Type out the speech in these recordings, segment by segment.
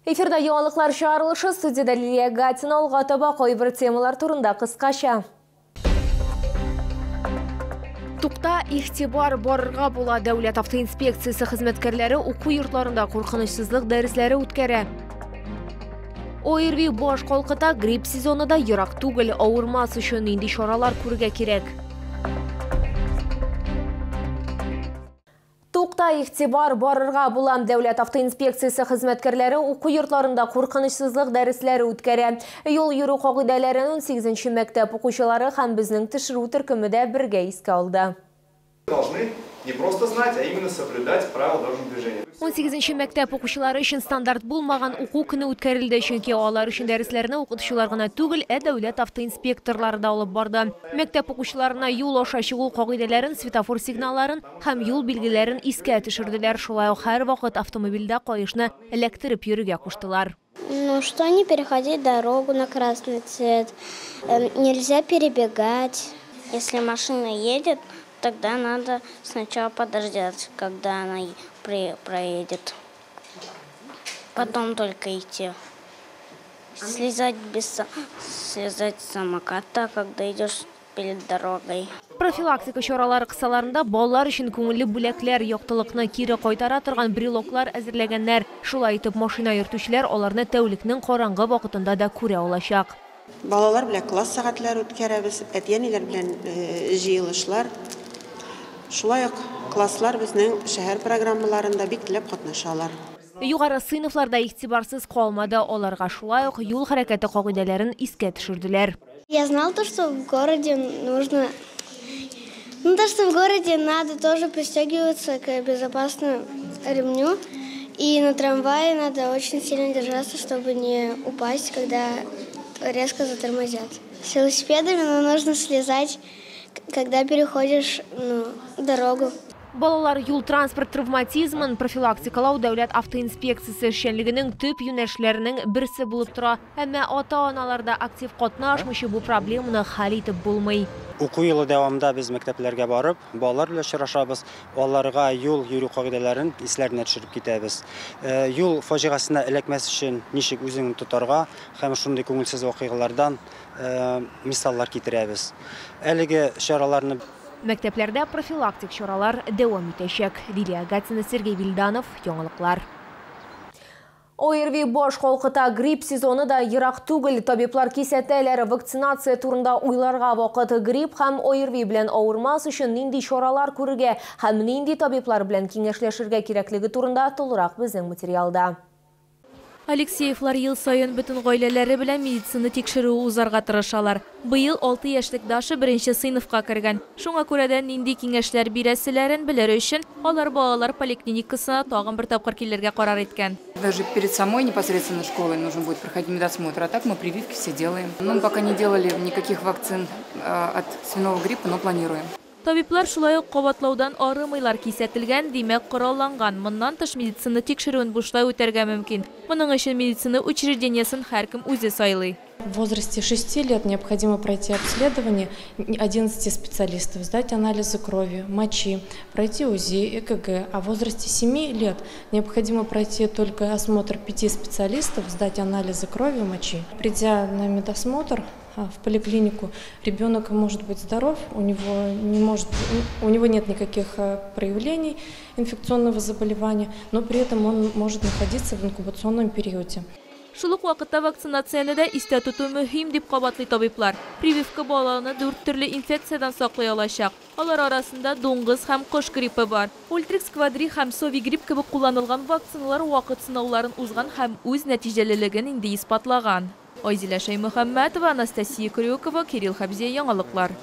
Эфирда яңалыклар чыгарылышы, студияда Лилия Гатина. Алга таба кайбер темалар турында кыскача. Тукта, игътибар, барырга була. Дәүләт автоинспекциясе хезмәткәрләре уку йортларында куркынычсызлык дәресләре үткәрә. ОРВИ баш калкыта, грипп сезоны да ерак түгел. Авырмас өчен нинди чаралар күрергә кирәк? Тукта, игътибар, барырга була. Дәүләт автоинспекциясе хезмәткәрләре уку йортларында куркынычсызлык дәресләре үткәрә. Юл йөрү кагыйдәләрен 18 мәктәп укучылары һәм безнең төшерү төркеме дә бергә искә алды. Должны не просто знать, а именно соблюдать правила дорожного движения. 18 мәктәп укучылары өчен стандарт булмаган уку көне үткәрелде, чөнки алар өчен дәресләрне укытучылар гына түгел, ә дәүләт автоинспекторлары да алып барды. Мәктәп укучыларына юл аша чыгу кагыйдәләрен, светофор сигналларын һәм юл билгеләрен искә төшерделәр. Шулай ук һәрвакыт автомобильдә каешны эләктереп йөрергә куштылар. Ну, что не переходить дорогу на красный цвет, нельзя перебегать. Если машина едет, тогда надо сначала подождать, когда она проедет. Потом только идти. Слезать с самоката, когда идешь перед дорогой. Профилактика чаралары кысаларында балалар өчен күңелле бүләкләр, яктылыкны кире кайтара торган брелоклар әзерләгәннәр. Шулай итеп, машина йөртүчеләр аларны тәүлекнең караңгы вакытында да күрә алачак. Балалар белән класс сәгатьләре үткәрәбез, әти-әниләр белән җыелышлар. Шулай ук класслар безнең шәһәр программаларында бик теләп катнашалар. Югары сыйныфларда игътибарсыз калмады. Аларга шулай ук юл хәрәкәте кагыйдәләрен искә төшерделәр. Я знал то, что в городе нужно, ну, то, что в городе надо тоже пристегиваться к безопасному ремню. И на трамвае надо очень сильно держаться, чтобы не упасть, когда резко затормозят. С велосипедами, но нужно слезать, когда переходишь, ну, дорогу. Балалар юл-транспорт травматизмын профилактикалау дәүләт автоинспекциясе эшчәнлегенең төп юнәлешләренең берсе булып тора. Әмма ата-аналар да актив катнашмыйча бу проблеманы хәл итеп булмый. Уку елы дәвамында без мәктәпләргә барып, балалар белән очрашабыз, аларга юл йөрү кагыйдәләрен исләренә төшереп китәбез. Юл фаҗигасенә эләкмәс өчен ничек үзеңне тотарга һәм шундый күңелсез вакыйгалардан мисаллар китерәбез. Әлеге чараларны мәктәпләрдә профилактик чаралар дәвам итәчәк. Лилия Гатина, Сергей Вильданов, яңалыклар. ОРВИ баш калкыта, грипп сезоны да ерак түгел. Табиблар кисәтәләр, вакцинация турында уйларга вакыт. Грипп һәм ОРВИ белән авырмас өчен нинди чаралар күрергә һәм нинди табиблар белән киңәшләшергә кирәклеге турында тулырак безнең материалда. Алексеевлар ел саен бөтен гаиләләре белән медицина тикшерүе узарга тырышалар. Быел 6 яшьлек Даша беренче сыйныфка кергән. Шуңа күрә дә нинди киңәшләр бирәселәрен белер өчен алар балалар поликлиникасына тагын бер тапкыр килергә карар иткән. Даже перед самой непосредственно школой нужно будет проходить медосмотр, а так мы прививки все делаем. Мы пока не делали никаких вакцин от свиного гриппа, но планируем. Табиблар шулай ук кабатлаудан арымыйлар, кисәтелгән, димәк, коралланган. Моннан тыш медицина тикшерүен бушлай үтәргә мөмкин. Моның өчен медицина учреждениесен һәркем үзе сайлый. В возрасте 6 лет необходимо пройти обследование 11 специалистов, сдать анализы крови, мочи, пройти УЗИ, ЭКГ. А в возрасте 7 лет необходимо пройти только осмотр 5 специалистов, сдать анализы крови, мочи. Придя на медосмотр в поликлинику, ребенок может быть здоров, у него нет никаких проявлений инфекционного заболевания, но при этом он может находиться в инкубационном периоде. Шул ук вакытта вакцинацияне дә истә тоту мөһим дип кабатлый табиблар. Прививка баланы 4 төрле инфекциядән саклый алачак. Алар арасында дуңгыз һәм кош гриппы бар. Ультрикс квадри һәм Совигрипп кебек кулланылган вакциналар вакыт сынауларын узган һәм үз нәтиҗәлелеген инде исбатлаган. Айзилә Шәймөхәммәтова, Анастасия Крюкова, Кирилл Хабзия, яңалыклар.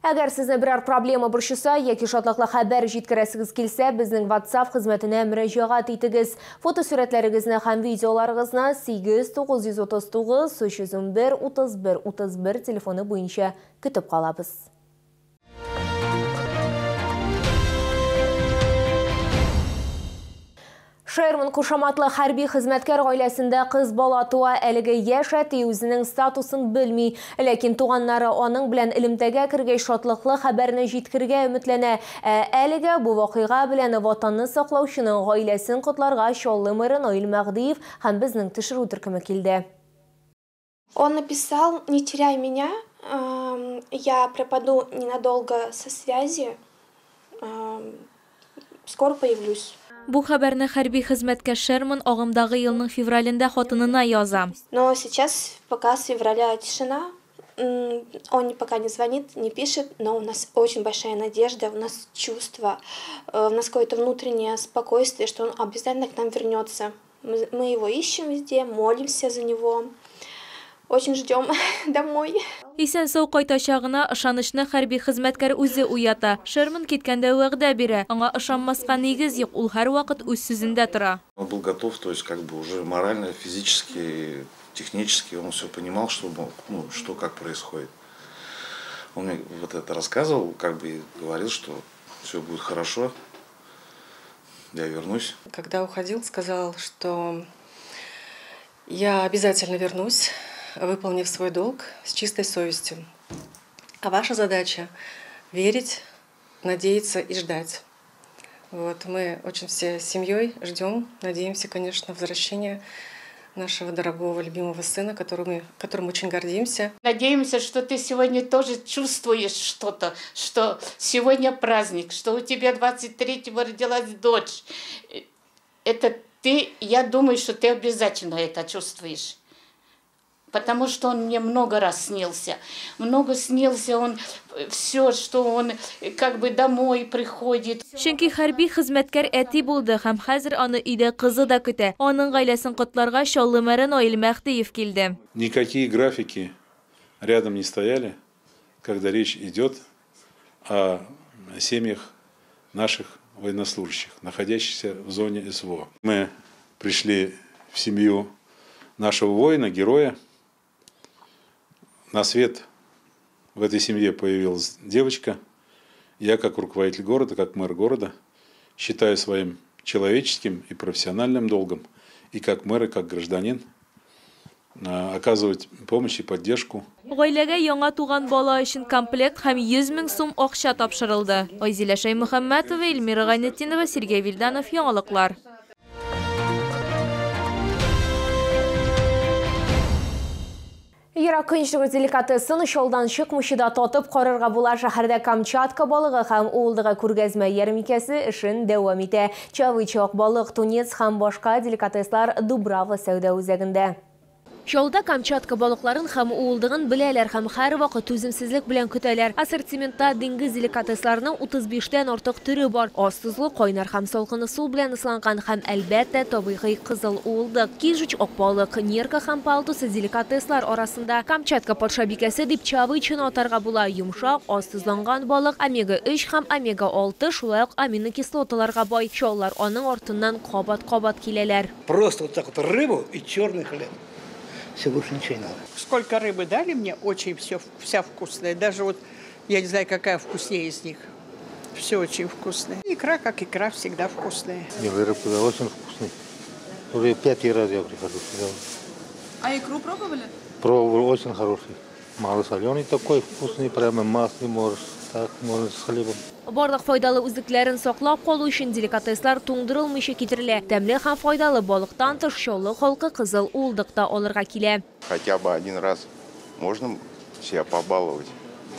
Әгәр сезне берәр проблема борчыса яки шатлыклы хәбәр җиткерәсегез килсә, безнең WhatsApp хезмәтенә мөрәҗәгать итегез. Фотосурәтләрегезне һәм видеоларыгызны 8 939 311 31 31 телефоны буенча көтеп калабыз. Шерман кушаматлы хәрби хезмәткәр гаиләсендә кыз бала туа. Әлеге яшь әти үзенең статусын белми. Ләкин туганнары аның белән элемтәгә кергәч шатлыклы хәбәрне җиткерергә өметләнә. Әлегә бу вакыйга белән ватанны саклаучының гаиләсен котларга Чаллы мэры Наил Мәһдиев һәм безнең төшерү төркеме килде. Он написал: «Не теряй меня, я пропаду ненадолго со связи, скоро появлюсь». Бу хәбәрне хәрби хезмәткәр Шерман агымдагы елның февралендә хатынына яза. Но сейчас пока с февраля тишина, он пока не звонит, не пишет, но у нас очень большая надежда, у нас чувство, у нас какое-то внутреннее спокойствие, что он обязательно к нам вернется. Мы его ищем везде, молимся за него. Очень ждем домой. Исән-сау кайтачагына ышанычны хәрби хезмәткәр үзе уята. Шерман киткәндә вәгъдә бирә. Аңа ышанмаска нигез юк, ул һәрвакыт үз сүзендә тора. Он был готов, то есть как бы уже морально, физически, технически он все понимал, что, ну, что как происходит. Он мне вот это рассказывал, как бы говорил, что все будет хорошо, я вернусь. Когда уходил, сказал, что я обязательно вернусь, выполнив свой долг с чистой совестью. А ваша задача – верить, надеяться и ждать. Вот, мы очень все семьей ждем, надеемся, конечно, возвращения нашего дорогого, любимого сына, которым очень гордимся. Надеемся, что ты сегодня тоже чувствуешь что-то, что сегодня праздник, что у тебя 23-го родилась дочь. Это ты, я думаю, что ты обязательно это чувствуешь. Потому что он мне много раз снился. Много снился он, все, что он как бы домой приходит. Чөнки хәрби хезмәткәр әти булды һәм хәзер аны өйдә кызы да көтә. Аның гаиләсен котларга Чаллы мэры Наил Мәһдиев килде. Никакие графики рядом не стояли, когда речь идет о семьях наших военнослужащих, находящихся в зоне СВО. Мы пришли в семью нашего воина, героя. На свет в этой семье появилась девочка. Я, как руководитель города, как мэр города, считаю своим человеческим и профессиональным долгом, и как мэр, и как гражданин, оказывать помощь и поддержку. Гаиләгә яңа туган бала өчен комплект һәм 100 мең сум акча тапшырылды. Айзилә Шәймөхәммәтова, Эльмира Гайнетдинова, Сергей Вильданов, Яңалыклар. Ерак көнчыгыш деликатесын Чаллыдан чыкмыйча да татып карарга була. Шәһәрдә Камчатка балыгы һәм уылдыгы күргәзмә ярминкәсе эшен дәвам итә. Чавыча, балык, тунец һәм башка деликатеслар Дубрава сәүдә үзәгендә. Чаллыда Камчатка балыкларын һәм уылдыгын беләләр һәм һәрвакыт түземсезлек белән көтәләр. Ассортиментта диңгез деликатесларының 35-тән артык төре бар. Аз тозлы, кайнар һәм салкын ысул белән ысланган һәм әлбәттә табигый кызыл уылдык. Кижуч, ак балык, нерка һәм палтусы деликатеслар арасында. Камчатка патшабикәсе дип чавычны атарга була. Йомшак, аз тозланган балык омега-3 һәм омега-6, шулай ук аминокислоталарга бай. Чаллылар аның артыннан кабат-кабат киләләр. Просто вот так вот рыбу и черный хлеб. Все, больше ничего не надо. Сколько рыбы дали мне, очень все, вся вкусная. Даже вот, я не знаю, какая вкуснее из них. Все очень вкусное. Икра, как икра, всегда вкусная. Белая рыба, да, очень вкусная. Уже 5-й раз я прихожу сюда. А икру пробовали? Пробовал, очень хороший. Малосоленый такой, вкусный, прямо маслый, можешь, так, можно с хлебом. Барлык файдалы үзлекләрен саклап калу өчен деликатеслар туңдырылмыйча китерелә. Тәмле һәм файдалы балыктан тыш Чаллы халкы кызыл уылдык та алырга килә. Хотя бы один раз можно себя побаловать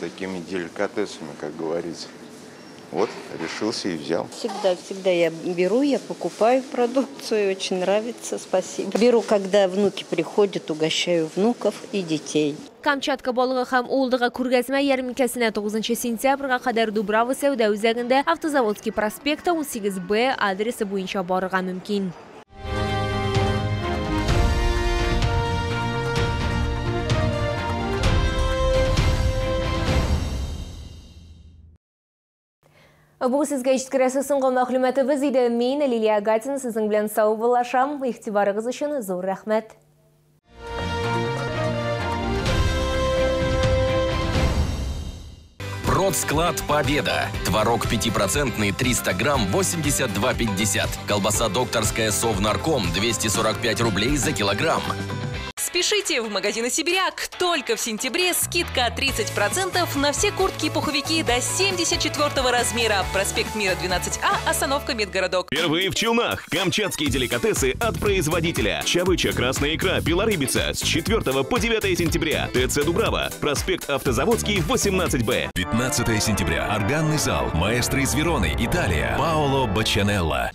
такими деликатесами, как говорится. Вот, решился и взял. Всегда я беру, я покупаю продукцию, очень нравится, спасибо. Беру, когда внуки приходят, угощаю внуков и детей. Камчатка балыгы һәм уылдыгы күргәзмә ярминкәсенә 9 сентябрьгә кадәр Дубрава сәүдә үзәгендә Автозаводский проспекты 18Б адресы буенча барырга мөмкин. Бу сезгә җиткерәсе соңгы мәгълүматыбыз иде. Мин Лилия Гатина сезнең белән саубуллашам. Игътибарыгыз өчен зур рәхмәт. Продсклад «Победа». Творог 5% 300 грамм 82,50. Колбаса докторская «Совнарком» 245 рублей за килограмм. Спешите в магазины «Сибиряк». Только в сентябре скидка 30% на все куртки и пуховики до 74 размера. Проспект Мира, 12А, остановка Медгородок. Впервые в Челнах. Камчатские деликатесы от производителя. Чавыча, красная икра, белорыбица. С 4 по 9 сентября. ТЦ Дубрава. Проспект Автозаводский, 18Б. 15 сентября. Органный зал. Маэстро из Вероны, Италия. Паоло Бачанелло.